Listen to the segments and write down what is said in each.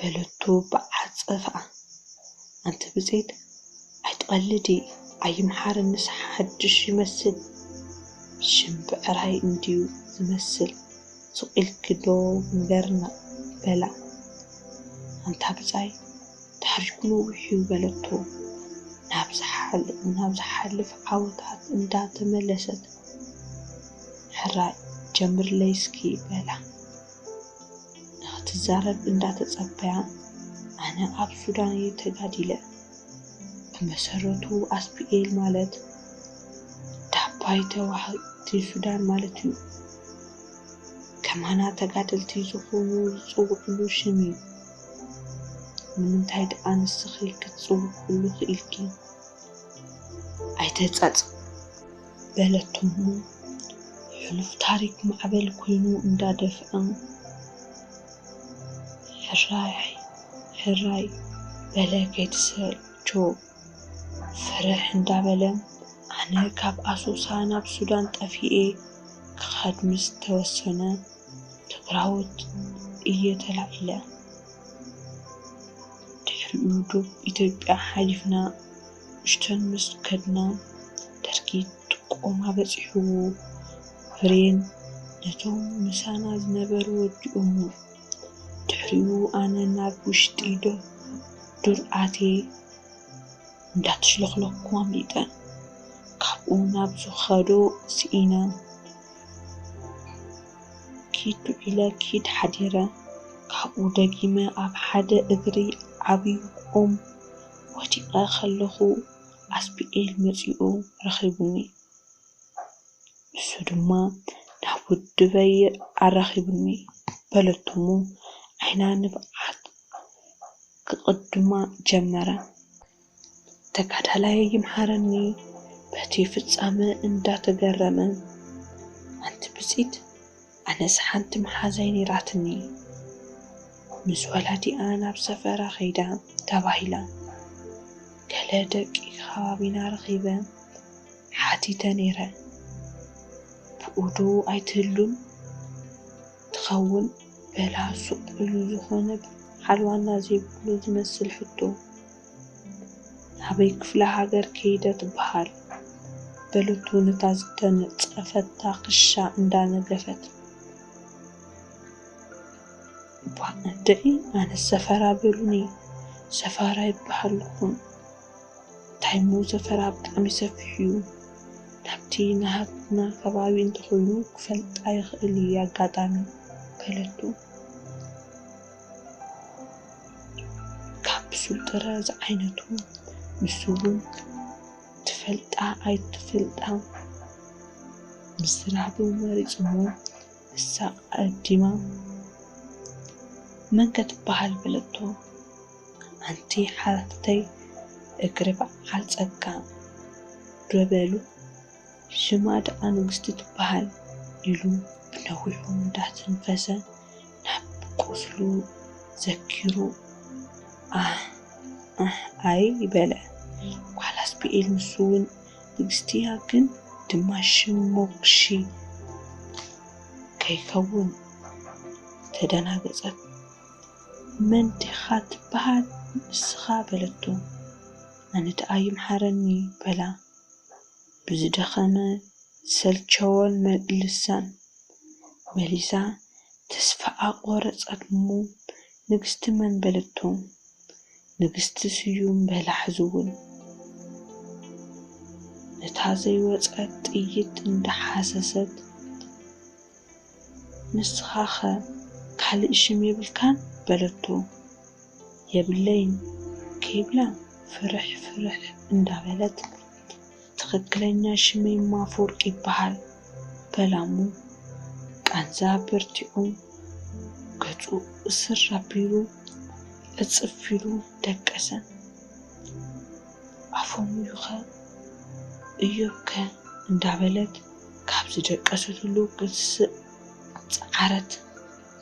በለቶ ብዓጸፋ። ኣንቲ ብጽይት ኣይትቐልዲ፣ ኣይምሓረንስ ሓድሽ ይመስል። ሽም ብዕራይ እንድዩ ዝመስል፣ ስቕ ኢልኪ ዶ ንገርና በላ። ኣንታ ብጻይ፣ ታሪኩ ነዊሕ እዩ በለቶ። ናብ ዝሓል-፣ ናብ ዝሓልፍ ዓወታት እንዳተመለሰት፣ ሕራይ ጀምርለይ እስኪ በላ። ንኽትዛረብ እንዳተጸበያ፣ ኣነ ኣብ ሱዳን እየ ተጋዲለ። ብመሰረቱ ኣስፒኤል ማለት ዳባይ ተዋህቲ ሱዳን ማለት እዩ። ከማና ተጋደልቲ ዝኾኑ ዝጽውዕሉ ሽም እዩ። ንምንታይ ደኣ ንስኺ ክትጽውዕሉ ክኢልኪ? ኣይተጸጽ በለቶሞ። ሕሉፍ ታሪክ ማዕበል ኮይኑ እንዳደፍአ፣ ሕራይ ሕራይ በለ ከይትሰልቾ። ፍርሕ እንዳበለ፣ ኣነ ካብ ኣሶሳ ናብ ሱዳን ጠፊኤ ክኸድ ምስ ተወሰነ፣ ትግራዎት እየ ተላዒለ። ድሕሪኡ ዶብ ኢትዮጵያ ሓሊፍና ውሽተን ምስ ከድና፣ ደርጊ ጥቆማ በጺሕዎ፣ ብሬን ነቶም ምሳና ዝነበሩ ወዲኦሞ። ድሕሪኡ ኣነ ናብ ውሽጢ ዶ-፣ ዱር ኣትየ እንዳተሽለኽለኽኩ ኣምሊጠ። ካብኡ ናብ ዝኸዶ ስኢነ። ኪድ ውዒለ ኪድ ሓዲረ። ካብኡ ደጊመ ኣብ ሓደ እግሪ ዓብዩ ኦም ወዲቐ ከለኹ ኣስፒኤል መጺኡ ረኺቡኒ። ንሱ ድማ ናብ ውድበይ ኣራኺቡኒ በለቶሞ ዓይና ንብዓት ክቕድማ ጀመረ። ተጋዳላይ ይምሓረኒ በቲ ፍጻመ እንዳተገረመ፣ ኣንቲ ብጺት፣ ኣነስ ሓንቲ መሓዛይ ነይራትኒ፣ ምስ ወላዲኣ ናብ ሰፈራ ከይዳ ተባሂላ፣ ገለ ደቂ ከባቢና ረኺበ ሓቲተ ነይረ። ብኡ ዶ ኣይትህሉን ትኸውን በላ ሱቕ ኢሉ ዝኾነ ሓልዋና ዘይብሉ ዝመስል ሕቶ። ናበይ ክፍለ ሃገር ከይደ ትበሃል? በለቶ ነታ ዝተነጸፈታ ክሻ እንዳነገፈት። እባ እንድዒ ኣነ ሰፈራ በሉኒ፣ ሰፈራ ይበሃል ኣለኹ። እንታይ እሞ ሰፈራ ብጣዕሚ ሰፊሕ እዩ። ናብቲ ናህትና ከባቢ እንተኾይኑ ክፈልጣ ይኽእል እየ ኣጋጣሚ በለቶ። ካብ ብሱል ጥረ ዝዓይነቱ ንሱ እውን ትፈልጣ ኣይትፈልጣ ምስራብ መሪጽሞ ንሳ ቀዲማ መን ከ ትበሃል በለቶ። ኣንቲ ሓፍተይ እግሪ በዓል ጸጋ ዶ በሉ ሽማ ደኣ ንግስቲ ትበሃል ኢሉ ብነዊሑ እንዳተንፈሰ ናብ ቁስሉ ዘኪሩ ኣህ ኣህ ኣይ በለ። ጓል ኣስፒኤል ንሱ እውን ንግስቲ እያ ግን ድማ ሽም ሞክሺ ከይከውን ተደናገጸት። መን ዲኻ ትበሃል ንስኻ በለቶ። ኣነ ደኣ ይምሓረኒ በላ ብዝደኸመ ዝሰልቸወን ልሳን መሊሳ። ተስፋ ኣቆረጸት እሞ ንግስቲ መን በለቶ። ንግስቲ ስዩም በላ ሕዚ እውን ነታ ዘይወጸት ጥይት እንዳሓሰሰት። ንስኻኸ ካልእ ሽም የብልካን በለቶ። የብለይን ከይብላ ፍርሕ ፍርሕ እንዳበለት ትኽክለኛ ሽመይ ማፍወርቅ ይበሃል በላሞ ቃንዛ በርቲዑ ገጹ እስር ኣቢሉ ዕጽፍ ኢሉ ደቀሰ። ኣፎም እዩኸ እዮብከ እንዳበለት ካብ ዝደቀሰትሉ ክትስእ ጸዓረት።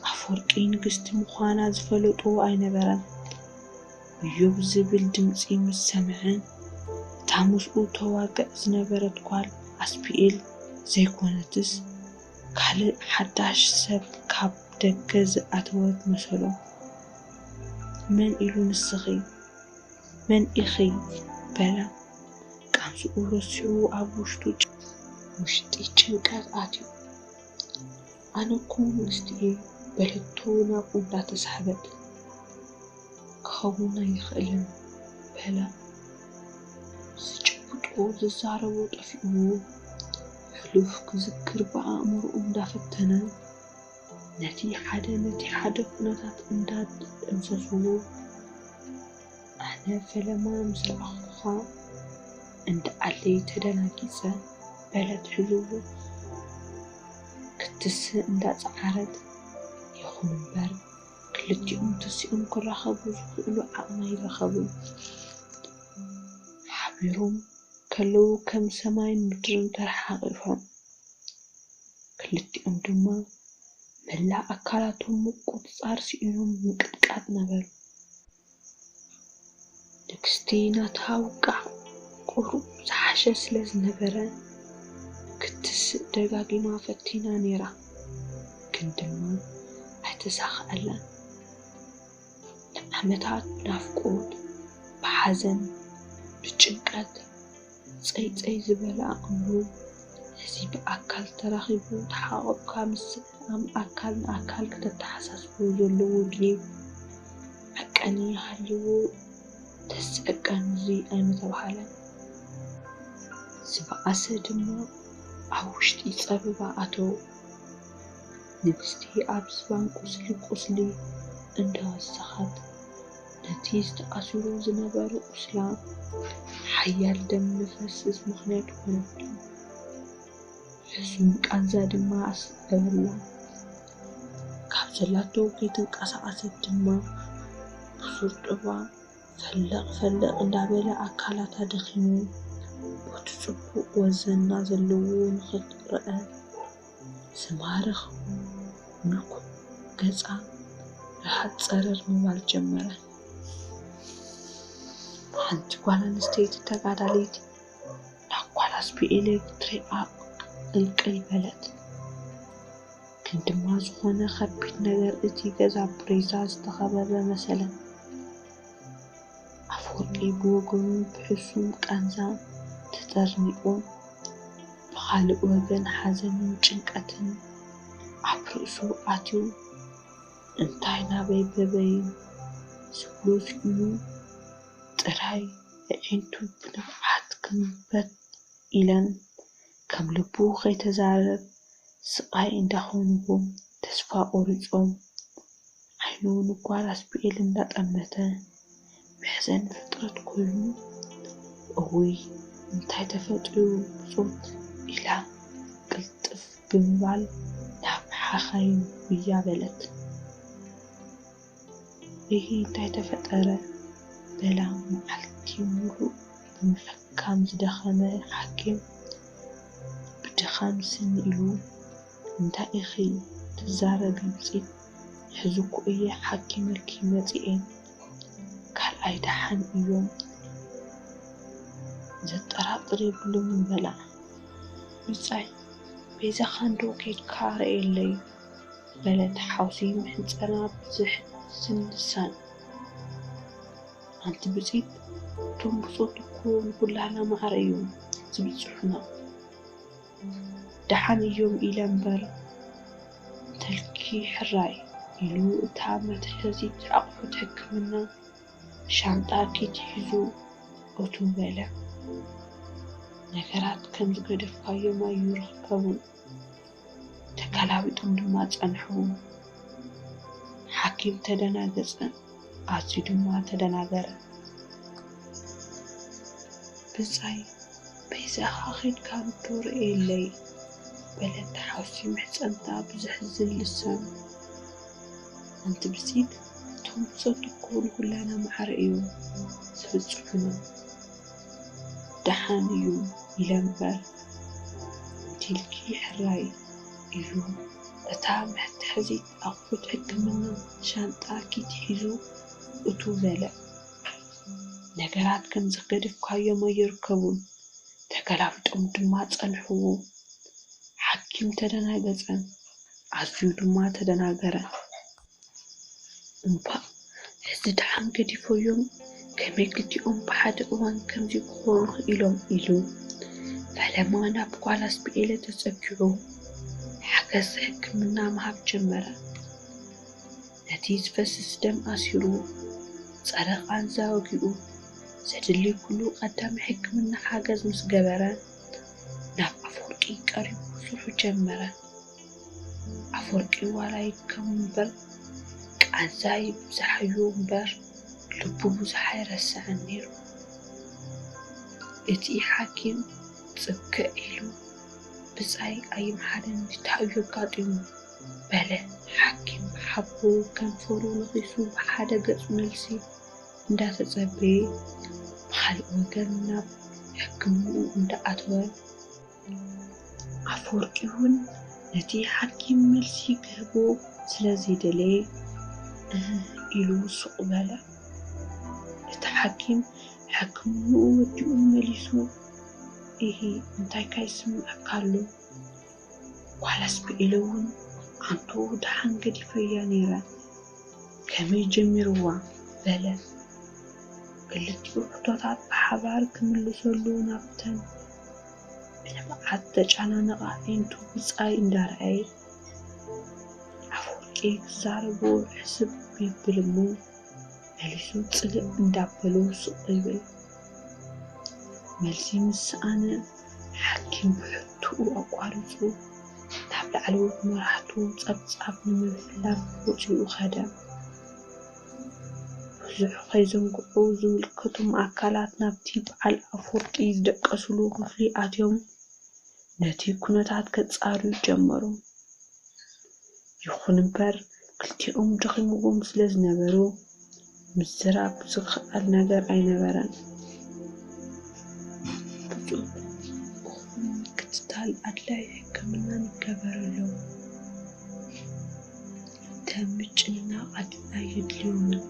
ኣፈወርቂ ንግስቲ ምዃና ዝፈለጦ ኣይነበረን። እዮብ ዝብል ድምጺ ምስ ሰምዐ፣ እታ ምስኡ ተዋግዕ ዝነበረት ጓል ኣስፒኤል ዘይኮነትስ፣ ካልእ ሓዳሽ ሰብ ካብ ደገ ዝኣተወት መሰሎ። መን ኢሉ ንስኺ? መን ኢኺ? በለ። ቃንስኡ ረሲዑ ኣብ ውሽጡ ጭ-፣ ውሽጢ ጭንቀት ኣትዩ። ኣነ እኮ መንግስቲ እየ በለቶ ናብኡ እንዳተሳሕበት። ክኸውን ኣይኽእልን በለ። ዝጭብጦ ዝዛረቦ ጠፊእዎ። ሕሉፍ ክዝክር ብኣእምሮኡ እንዳፈተነ ነቲ ሓደ ነቲ ሓደ ኩነታት እንዳጠምዘዝዎ። ኣነ ፈለማ ምስ ረኣኹኻ እንዳ ዓለይ ተደናጊጸ በለት ሕዝዎ። ክትስእ እንዳጸዓረት። ይኹን እምበር ክልቲኦም ተሲኦም ክራኸቡ ዝኽእሉ ዓቕሚ ኣይረኸቡን። ሓቢሮም ከለዉ ከም ሰማይን ምድርን ተረሓቒፎም። ክልቲኦም ድማ መላእ ኣካላቶም ምቁጽጻር ስኢኖም ምንቅጥቃጥ ነበሩ። ንግስቲ ናታ ውቃዕ ቁሩብ ዝሓሸ ስለ ዝነበረ ክትስእ ደጋጊማ ፈቲና ነይራ፣ ግን ድማ ኣይተሳኽዐላን። ንዓመታት ብናፍቆት፣ ብሓዘን፣ ብጭንቀት ጸይጸይ ዝበለ ኣእምሮ፣ እዚ ብኣካል ተራኺቡ ተሓቋቑፍካ ምስዕዓም ኣካል ንኣካል ከተተሓሳስቦ ዘለዎ ድሌት ዓቀኒ ሃልይዎ ተስዕቀን እዚ ኣይምተባህለን። ዝበኣሰ ድማ ኣብ ውሽጢ ጸበባ ኣተወ። ንግስቲ ኣብ ዝባን ቁስሊ ቁስሊ እንዳወሰኸት፣ ነቲ ዝተኣሲሩ ዝነበረ ቁስላ ሓያል ደም ንፈስስ ምኽንያት ኮነቶ። ሕሱም ቃንዛ ድማ ኣስዐበላ። ካብ ዘላቶ ከይተንቀሳቐሰት ድማ ብሱር ጡባ ፈለቕ ፈለቕ እንዳበለ ኣካላታ ደኺሙ፣ በቲ ጽቡቕ ወዘና ዘለዎ ንኽትረአ ዝማርኽ ምልኩዕ ገጻ ርሃጽ ጸረር ምባል ጀመረ። ሓንቲ ጓል ኣንስተይቲ ተጋዳሊት ናብ ጓል ኣስፒኤለ ክትሪኣ ቅልቅል በለት። ግን ድማ ዝኾነ ከቢድ ነገር እቲ ገዛ ብሬዛ ዝተኸበበ መሰለን። ኣፈወርቂ ብወገኑ ብሕሱም ቃንዛ ተጠርኒቑ፣ ብኻልእ ወገን ሓዘንን ጭንቀትን ኣብ ርእሱ ኣትዩ፣ እንታይ ናበይ በበይ ዝብሎ ስኢኑ ጥራይ ኣዒንቱ ብንፍዓት ክንበት ኢለን ከም ልቡ ከይተዛረብ ስቓይ እንዳኾንዎም ተስፋ ቆሪጾም ዓይኑ ንጓል ኣስፒኤል እንዳጠመተ መሕዘኒ ፍጥረት ኮይኑ፣ እውይ እንታይ ተፈጢሩ ብጾት ኢላ ቅልጥፍ ብምባል ናብ ሓኻይም ጉያ በለት። እሂ እንታይ ተፈጠረ በላ መዓልቲ ሙሉእ ብምሕካም ዝደኸመ ሓኪም ብድኻም ስን ኢሉ እንታይ ኢኺ ትዛረቢ ብጺት ሕዚ እኮ እየ ሓኪመልኪ መጺኤ ካልኣይ ደሓን እዮም ዘጠራጥር የብሉምን በላ። ብጻይ በይዛኻ እንዶ ኬድካ ረእየለይ በለት ሓውሲ ምሕንጸና ብዘሕዝን ልሳን። ኣንቲ ብጺት እቶም ብጾት እኮ ንኹላህና ማዕረ እዮም ዝብጽሑና። ደሓን እዮም ኢለ እምበር እንተልኪ ሕራይ ኢሉ እታ መትሓዚት ኣቑሑት ሕክምና ሻንጣ ኪድ ሒዙ እትው በለ። ነገራት ከም ዝገደፍካዮም ኣይርከቡን። ተገላቢጦም ድማ ጸንሑ። ሓኪም ተደናገጸ፣ ኣዝዩ ድማ ተደናገረ። ብጻይ በይዛኻ ኬድካ ንዶ ርእየለይ በለት ሓውሲ ምሕጸንታ ብዘሕዝን ልሳን። ኣንቲ ብጺት እቶም ብጾት እኮ ንኹላና ማዕረ እዮም ዝብጽሑና። ደሓን እዩ ኢለ እምበር እንቲልኪ ሕራይ ኢሉ እታ መትሓዚት ኣቑሑት ሕክምና ሻንጣ ኪድ ሒዙ እትው በለ። ነገራት ከም ዝገደፍካዮም ኣይርከቡን። ተገላቢጦም ድማ ጸንሕዎ። ሓኪም ተደናገጸ፣ ኣዝዩ ድማ ተደናገረ። እምባእ ሕዚ ዝደሓን ገዲፎዮም ከመይ ክልቲኦም ብሓደ እዋን ከምዚ ክኾኑ ክኢሎም ኢሉ ፈለማ ናብ ጓል ኣስፒኤለ ተጸጊዑ ሓገዝ ሕክምና ምሃብ ጀመረ። ነቲ ዝፈስስ ደም ኣሲሩ፣ ጸረ ቃንዛ ወጊኡ፣ ዘድሊ ኩሉ ቀዳሚ ሕክምና ሓገዝ ምስ ገበረ፣ ናብ ኣፈወርቂ ቀሪቡ ስርሑ ጀመረ። ኣፈወርቂ ዋላ ይድከም እምበር ቃንዛ ይብዝሓዮ እምበር ልቡ ብዙሕ ኣይረስዕን ነይሩ። እቲ ሓኪም ጽግዕ ኢሉ፣ ብጻይ ኣይምሓረኒ፣ እንታይ እዩ ኣጋጢሙ? በለ ሓኪም ብሓቦ ከንፈሩ ነኺሱ ብሓደ ገጹ መልሲ እንዳተጸበየ ብኻልእ ወገን ናብ ሕክምንኡ እንዳኣተወ ኣፈወርቂ እውን ነቲ ሓኪም መልሲ ክህቦ ስለ ዘይደለየ እህ ኢሉ ስቕ በለ። እቲ ሓኪም ሕክምንኡ ወዲኡ መሊሱ እሂ እንታይ ከ ይስምዐካ ኣሎ? ጓል ኣስፒኤለ እውን ኣንቱ ደሓን ገዲፈያ ነይረ። ከመይ ጀሚርዋ? በለ። ክልቲኡ ሕቶታት ብሓባር ክምልሰሉ ናብተን ብንብዓት ዝተጨናነቓ ኣዒንቱ ብጻይ እንዳረኣየ ኣፈወርቂ ክዛረቦ ሕስብ የብል እሞ መሊሱ ጽልእ እንዳበሎ ስቕ ይብል። መልሲ ምስ ሰኣነ ሓኪም ብሕቶኡ ኣቋሪጹ ናብ ላዕለዎት መራሕቱ ጸብጻብ ንምሕላፍ ወጺኡ ከደ። ብዙሕ ከይዘንግዑ ዝምልከቶም ኣካላት ናብቲ በዓል ኣፈወርቂ ዝደቀስሉ ክፍሊ ኣትዮም ነቲ ኩነታት ከጻርዩ ጀመሩ። ይኹን እምበር ክልቲኦም ደኺምዎም ስለ ዝነበሩ ምዝራብ ዝከኣል ነገር ኣይነበረን። ብጹእ እኹል ምክትታል ኣድላይ ሕክምናን ይገበረሎም። ከም ምጭንናቕ ኣድላይ የድልዮምን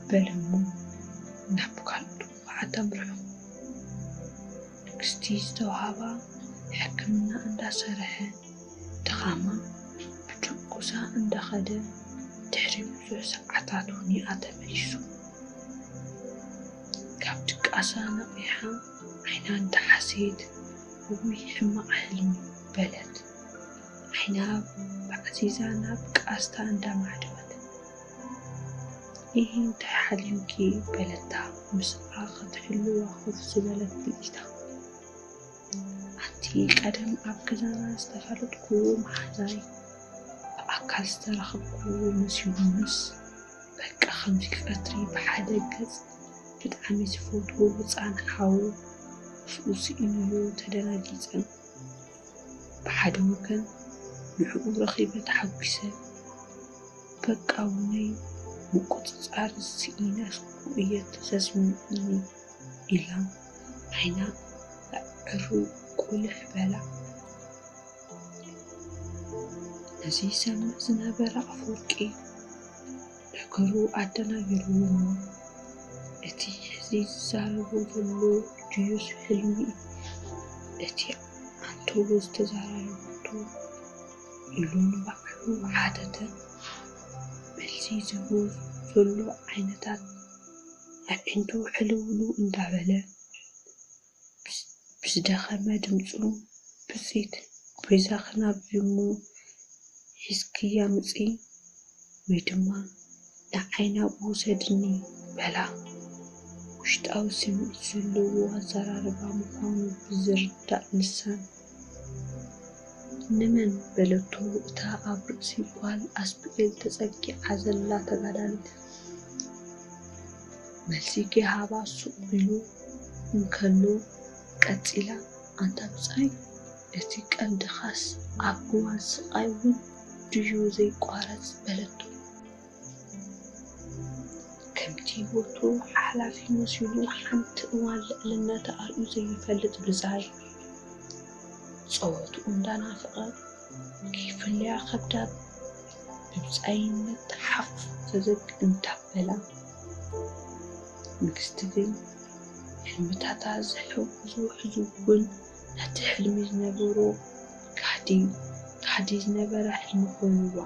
በለሞ ናብ ካልእ ድኹዓት ኣምርሑ። ንግስቲ ዝተውሃባ ሕክምና እንዳሰርሐ ድኻማ ብድቁሳ እንዳኸደ ድሕሪ ብዙሕ ሰዓታት ውኒኣ ተመሊሱ። ካብ ድቃሳ ነቒሓ ዓይና እንዳሓሰየት እውይ ሕማቕ ሕልሚ በለት። ዓይና ባዕዚዛ ናብ ቃስታ እንዳማዕደወት እሂ እንታይ ሓሊምኪ በለታ ምስኣ ክትሕልዋ ኮፍ ዝበለት ብልኢታ። ኣንቲ ቀደም ኣብ ገዛና ዝተፈለጥኩ መሓዛይ ብኣካል ዝተረኸብኩ መሲሉንስ በቃ ከምዚ ቀትሪ ብሓደ ገጽ ብጣዕሚ ዝፈትዎ ህጻን ሓው ምስኡ ስኢነዮ ተደናጊጸ። ብሓደ ወገን ንዕኡ ረኺበ ተሓጒሰ። በቃ ውነይ ምቁጽጻር ስኢነስ እየ ተሰስሚዕኒ ኢላ ዓይና ኣዕሩ ቁልሕ በላ። ነዚ ይሰምዕ ዝነበረ ኣፈወርቂ ነገሩ ኣደናጊርዎ እሞ እቲ ሕዚ ዝዛረቦ ዘሎ ድዩስ ሕልሚ እቲ ኣንተዎ ዝተዘራረበቶ ኢሉ ንባዕሉ ሓተተ። መልሲ ዝህቦ ዘሎ ዓይነታት ኣዒንቱ ሕልውልው እንዳበለ ብዝደኸመ ድምጹ ብጽይት በይዛኺ ናብዚ እሞ ሒዝክያ ምጺ ወይ ድማ ንዓይ ናብኡ ውሰድኒ በላ። ውሽጣዊ ስምዒት ዘለዎ ኣዘራርባ ምዃኑ ብዝርዳእ ልሳን ንመን በለቶ እታ ኣብ ርእሲ ጓል ኣስፒኤል ተጸጊዓ ዘላ ተጋዳሊት። መልሲ ከይሃባ ሱቕ ኢሉ እንከሎ ቀጺላ ኣንታ ብጻይ እቲ ቀንድኻስ ኣብ እዋን ስቓይ እውን ድዩ ዘይቋረጽ በለቶ። ከምቲ ወትሩ ሓላፊ መሲሉ ሓንቲ እዋን ልዕልነት ኣርእዩ ዘይፈልጥ ብጻይ ጸወትኡ እንዳናፈቐ ከይፍለያ ከብዳ ብብጻይነት ሓፍ ዘዘግ እንዳበላ ንግስቲ ግን ሕልምታታ ዝሕውዙ ሕዙ እውን ነቲ ሕልሚ ዝነበሮ ጋህዲ ጋህዲ ዝነበረ ሕልሚ ኮይኑዋ።